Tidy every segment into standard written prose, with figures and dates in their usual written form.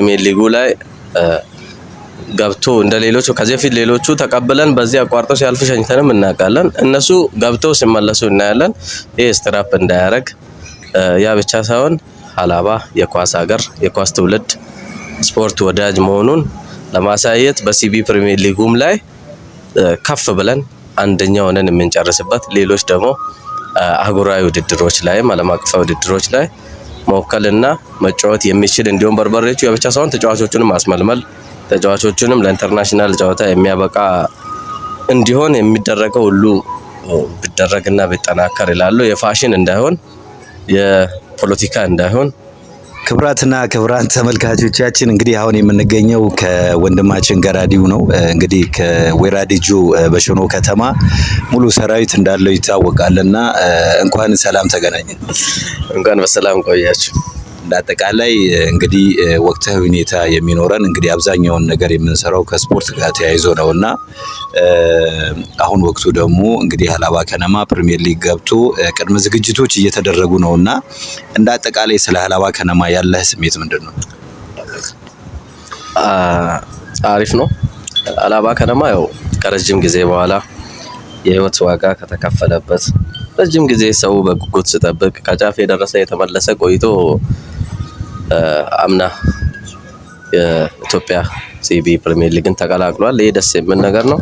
ፕሪሚየር ሊጉ ላይ ገብቶ እንደ ሌሎቹ ከዚህ በፊት ሌሎቹ ተቀብለን በዚህ አቋርጦ ሲያልፉ ሸኝተንም እናውቃለን። እነሱ ገብተው ሲመለሱ እናያለን። ይህ ስትራፕ እንዳያረግ፣ ያ ብቻ ሳይሆን ሀላባ የኳስ ሀገር፣ የኳስ ትውልድ፣ ስፖርት ወዳጅ መሆኑን ለማሳየት በ CBE ፕሪሚየር ሊጉም ላይ ከፍ ብለን አንደኛ ሆነን የምንጨርስበት፣ ሌሎች ደግሞ አህጉራዊ ውድድሮች ላይም ዓለም አቀፋዊ ውድድሮች ላይ መወከልና መጫወት የሚችል እንዲሁም በርበሬዎቹ የብቻ ሳይሆን ተጫዋቾቹንም ማስመልመል፣ ተጫዋቾቹንም ለ international ጨዋታ የሚያበቃ እንዲሆን የሚደረገው ሁሉ ቢደረግና ቢጠናከር ይላሉ። የፋሽን እንዳይሆን፣ የፖለቲካ እንዳይሆን። ክብራትና ክብራን ተመልካቾቻችን፣ እንግዲህ አሁን የምንገኘው ከወንድማችን ገራዲው ነው። እንግዲህ ከወይራዲጆ በሸኖ ከተማ ሙሉ ሰራዊት እንዳለው ይታወቃልና እንኳን ሰላም ተገናኘን። እንኳን በሰላም ቆያችሁ። እንደ አጠቃላይ እንግዲህ ወቅታዊ ሁኔታ የሚኖረን እንግዲህ አብዛኛውን ነገር የምንሰራው ከስፖርት ጋር ተያይዞ ነውና አሁን ወቅቱ ደግሞ እንግዲህ ሀላባ ከነማ ፕሪሚየር ሊግ ገብቶ ቅድመ ዝግጅቶች እየተደረጉ ነውና እንደ አጠቃላይ ስለ ሀላባ ከነማ ያለህ ስሜት ምንድን ነው? አሪፍ ነው። ሀላባ ከነማ ያው ከረጅም ጊዜ በኋላ የህይወት ዋጋ ከተከፈለበት፣ ረጅም ጊዜ ሰው በጉጉት ሲጠብቅ፣ ከጫፍ የደረሰ የተመለሰ ቆይቶ አምና የኢትዮጵያ CBE ፕሪሚየር ሊግን ተቀላቅሏል። ይህ ደስ የሚል ነገር ነው።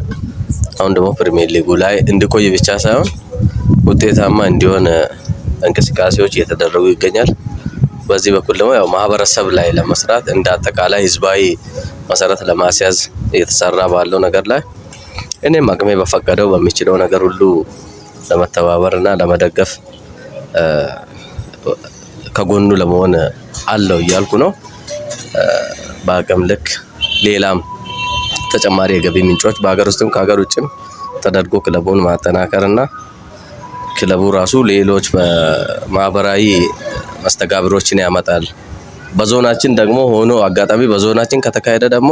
አሁን ደግሞ ፕሪሚየር ሊጉ ላይ እንዲቆይ ብቻ ሳይሆን ውጤታማ እንዲሆን እንቅስቃሴዎች እየተደረጉ ይገኛል። በዚህ በኩል ደግሞ ያው ማህበረሰብ ላይ ለመስራት፣ እንደ አጠቃላይ ህዝባዊ መሰረት ለማስያዝ እየተሰራ ባለው ነገር ላይ እኔም አቅሜ በፈቀደው በሚችለው ነገር ሁሉ ለመተባበር እና ለመደገፍ፣ ከጎኑ ለመሆን አለው እያልኩ ነው። በአቅም ልክ ሌላም ተጨማሪ የገቢ ምንጮች በሀገር ውስጥም ከሀገር ውጭም ተደርጎ ክለቡን ማጠናከር እና ክለቡ ራሱ ሌሎች ማህበራዊ መስተጋብሮችን ያመጣል። በዞናችን ደግሞ ሆኖ አጋጣሚ በዞናችን ከተካሄደ ደግሞ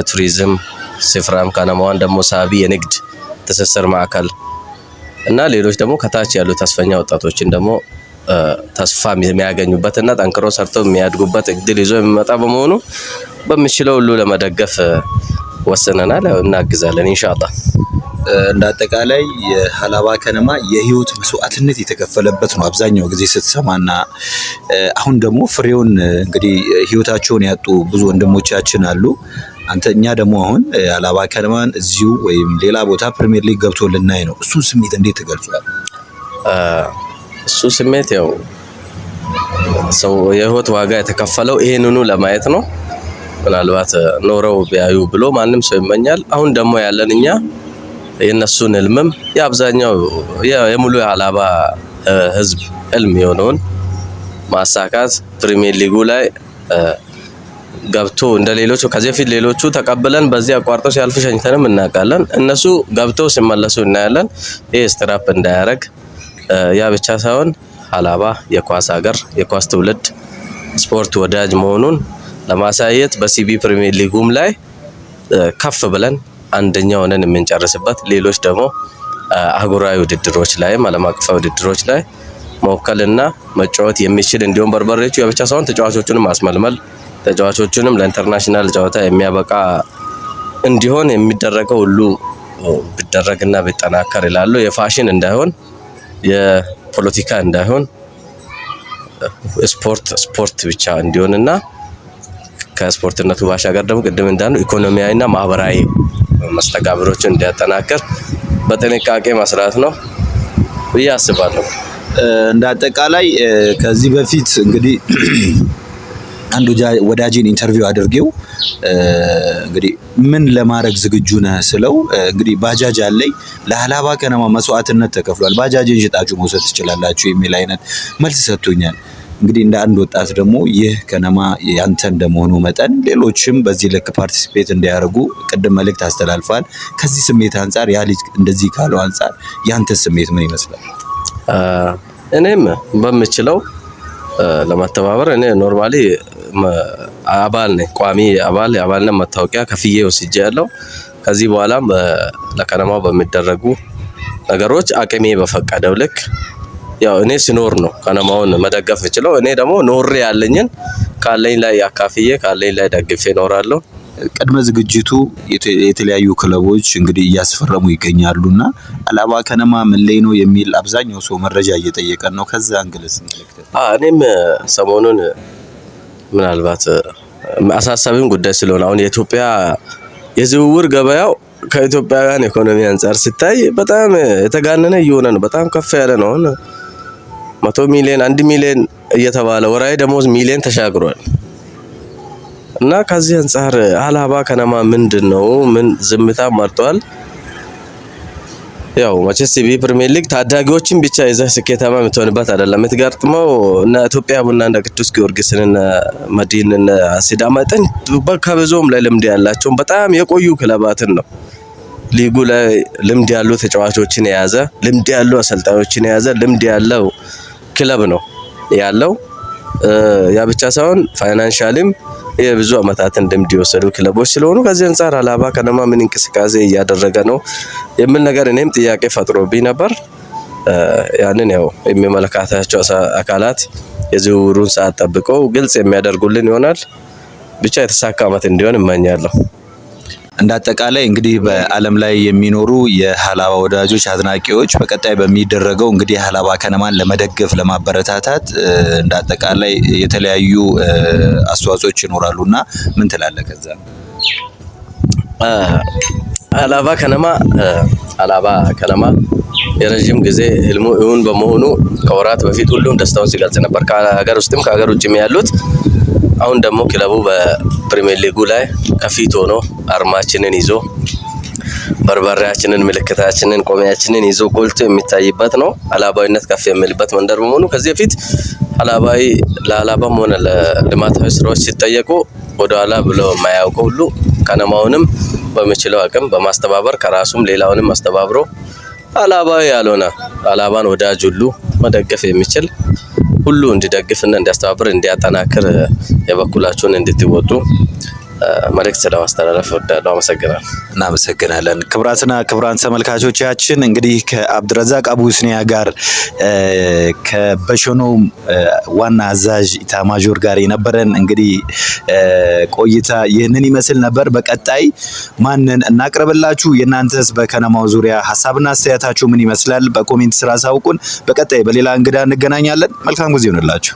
ቱሪዝም ስፍራም ከነማዋን ደግሞ ሳቢ የንግድ ትስስር ማዕከል እና ሌሎች ደግሞ ከታች ያሉ ተስፈኛ ወጣቶችን ደግሞ ተስፋ የሚያገኙበት እና ጠንክሮ ሰርተው የሚያድጉበት እድል ይዞ የሚመጣ በመሆኑ በምችለው ሁሉ ለመደገፍ ወስነናል። ያው እናግዛለን ኢንሻአላህ። እንደ አጠቃላይ የሀላባ ከነማ የህይወት መስዋዕትነት የተከፈለበት ነው አብዛኛው ጊዜ ስትሰማና አሁን ደግሞ ፍሬውን እንግዲህ ህይወታቸውን ያጡ ብዙ ወንድሞቻችን አሉ። አንተ እኛ ደግሞ አሁን ሀላባ ከነማን እዚሁ ወይም ሌላ ቦታ ፕሪሚየር ሊግ ገብቶ ልናይ ነው። እሱን ስሜት እንዴት ትገልጿል? እሱ ስሜት ያው ሰው የህይወት ዋጋ የተከፈለው ይሄንኑ ለማየት ነው። ምናልባት ኖረው ቢያዩ ብሎ ማንም ሰው ይመኛል። አሁን ደግሞ ያለን እኛ የእነሱን ህልምም የአብዛኛው የሙሉ የሀላባ ህዝብ ህልም የሆነውን ማሳካት፣ ፕሪሚየር ሊጉ ላይ ገብቶ እንደ ሌሎቹ ከዚህ በፊት ሌሎቹ ተቀብለን በዚህ አቋርጦ ሲያልፉ ሸኝተንም እናውቃለን። እነሱ ገብተው ሲመለሱ እናያለን። ይህ ስትራፕ እንዳያረግ፣ ያ ብቻ ሳይሆን ሀላባ የኳስ ሀገር፣ የኳስ ትውልድ፣ ስፖርት ወዳጅ መሆኑን ለማሳየት በ CBE ፕሪሚየር ሊጉም ላይ ከፍ ብለን አንደኛ ሆነን የምንጨርስበት፣ ሌሎች ደግሞ አህጉራዊ ውድድሮች ላይም ዓለም አቀፋዊ ውድድሮች ላይ መወከልና መጫወት የሚችል እንዲሁም በርበሬዎቹ የብቻ ሳይሆን ተጫዋቾቹንም ማስመልመል፣ ተጫዋቾቹንም ለ international ጨዋታ የሚያበቃ እንዲሆን የሚደረገው ሁሉ ቢደረግና ቢጠናከር ይላሉ። የፋሽን እንዳይሆን፣ የፖለቲካ እንዳይሆን፣ ስፖርት ስፖርት ብቻ እንዲሆንና ከስፖርትነቱ ባሻገር ደግሞ ቅድም እንዳልነው ኢኮኖሚያዊና ማህበራዊ መስተጋብሮችን እንዲያጠናክር በጥንቃቄ መስራት ነው ብዬ አስባለሁ። እንደ አጠቃላይ ከዚህ በፊት እንግዲህ አንድ ወዳጄን interview አድርጌው እንግዲህ ምን ለማድረግ ዝግጁ ነህ ስለው እንግዲህ ባጃጅ አለኝ፣ ለሀላባ ከነማ መስዋዕትነት ተከፍሏል፣ ባጃጅን ሽጣችሁ መውሰድ ትችላላችሁ የሚል አይነት መልስ ሰጥቶኛል። እንግዲህ እንደ አንድ ወጣት ደግሞ ይህ ከነማ ያንተ እንደመሆኑ መጠን ሌሎችም በዚህ ልክ participate እንዲያደርጉ ቅድም መልእክት አስተላልፏል። ከዚህ ስሜት አንጻር፣ ያ ልጅ እንደዚህ ካለው አንጻር ያንተ ስሜት ምን ይመስላል? እኔም በምችለው ለመተባበር እኔ normally አባል ነኝ፣ ቋሚ አባል፣ የአባልነት መታወቂያ ከፍዬ ወስጄ ያለው። ከዚህ በኋላም ለከነማው በሚደረጉ ነገሮች አቅሜ በፈቀደው ልክ፣ ያው እኔ ስኖር ነው ከነማውን መደገፍ እችለው። እኔ ደግሞ ኖሬ ያለኝን ካለኝ ላይ አካፍዬ ካለኝ ላይ ደግፌ እኖራለሁ። ቅድመ ዝግጅቱ የተለያዩ ክለቦች እንግዲህ እያስፈረሙ ይገኛሉና ሀላባ ከነማ ምን ላይ ነው የሚል አብዛኛው ሰው መረጃ እየጠየቀን ነው። ከዛ angle ስ እኔም ሰሞኑን ምናልባት አሳሳቢም ጉዳይ ስለሆነ አሁን የኢትዮጵያ የዝውውር ገበያው ከኢትዮጵያውያን ኢኮኖሚ አንፃር ሲታይ በጣም የተጋነነ እየሆነ ነው። በጣም ከፍ ያለ ነው። አሁን 100 ሚሊዮን፣ 1 ሚሊዮን እየተባለ ወራዊ ደሞዝ ሚሊዮን ተሻግሯል። እና ከዚህ አንፃር ሀላባ ከነማ ምንድን ነው? ምን ዝምታ መርጧል? ያው መቼስ CBE ፕሪሚየር ሊግ ታዳጊዎችን ብቻ ይዘህ ስኬታማ የምትሆንበት አይደለም። የምትገጥመው እነ ኢትዮጵያ ቡና፣ እንደ ቅዱስ ጊዮርጊስን፣ እነ መዲን፣ እነ ሲዳማ ከብዙም ላይ ልምድ ያላቸውን በጣም የቆዩ ክለባትን ነው። ሊጉ ላይ ልምድ ያሉ ተጫዋቾችን የያዘ፣ ልምድ ያሉ አሰልጣኞችን የያዘ፣ ልምድ ያለው ክለብ ነው ያለው። ያ ብቻ ሳይሆን financially ም የብዙ አመታትን ልምድ የወሰዱ ክለቦች ስለሆኑ ከዚህ አንፃር ሀላባ ከነማ ምን እንቅስቃሴ እያደረገ ነው የሚል ነገር እኔም ጥያቄ ፈጥሮብኝ ነበር። ያንን ያው የሚመለከታቸው አካላት የዝውውሩን ሰዓት ጠብቀው ግልጽ የሚያደርጉልን ይሆናል። ብቻ የተሳካ አመት እንዲሆን እመኛለሁ። እንደ አጠቃላይ እንግዲህ በዓለም ላይ የሚኖሩ የሀላባ ወዳጆች አድናቂዎች በቀጣይ በሚደረገው እንግዲህ ሀላባ ከነማን ለመደገፍ ለማበረታታት እንደ አጠቃላይ የተለያዩ አስተዋጽኦች ይኖራሉና ምን ትላለህ? ከዛ ሀላባ ከነማ ሀላባ ከነማ የረጅም ጊዜ ህልሙ እውን በመሆኑ ከወራት በፊት ሁሉም ደስታውን ሲገልጽ ነበር፣ ከሀገር ውስጥም ከሀገር ውጭም ያሉት። አሁን ደግሞ ክለቡ በፕሪሚየር ሊጉ ላይ ከፊት ሆኖ አርማችንን ይዞ፣ በርበሬያችንን፣ ምልክታችንን፣ ቆሚያችንን ይዞ ጎልቶ የሚታይበት ነው። ሀላባዊነት ከፍ የሚልበት መንደር በመሆኑ ከዚህ በፊት ሀላባዊ ለሀላባም ሆነ ለልማታዊ ስራዎች ሲጠየቁ ወደኋላ ብሎ የማያውቀው ሁሉ ከነማውንም በሚችለው አቅም በማስተባበር ከራሱም ሌላውንም አስተባብሮ ሀላባዊ ያልሆነ ሀላባን ወዳጅ ሁሉ መደገፍ የሚችል ሁሉ እንዲደግፍና እንዲያስተባብር እንዲያጠናክር የበኩላችሁን እንድትወጡ መልእክት ለማስተላለፍ እወዳለሁ። አመሰግናለሁ። እናመሰግናለን። ክቡራትና ክቡራን ተመልካቾቻችን እንግዲህ ከአብድረዛቅ አቡስኒያ ጋር ከበሸኖ ዋና አዛዥ ኢታማዦር ጋር የነበረን እንግዲህ ቆይታ ይህንን ይመስል ነበር። በቀጣይ ማንን እናቅርብላችሁ? የእናንተስ በከነማው ዙሪያ ሀሳብና አስተያየታችሁ ምን ይመስላል? በ comment ስር አሳውቁን። በቀጣይ በሌላ እንግዳ እንገናኛለን። መልካም ጊዜ ይሆንላችሁ።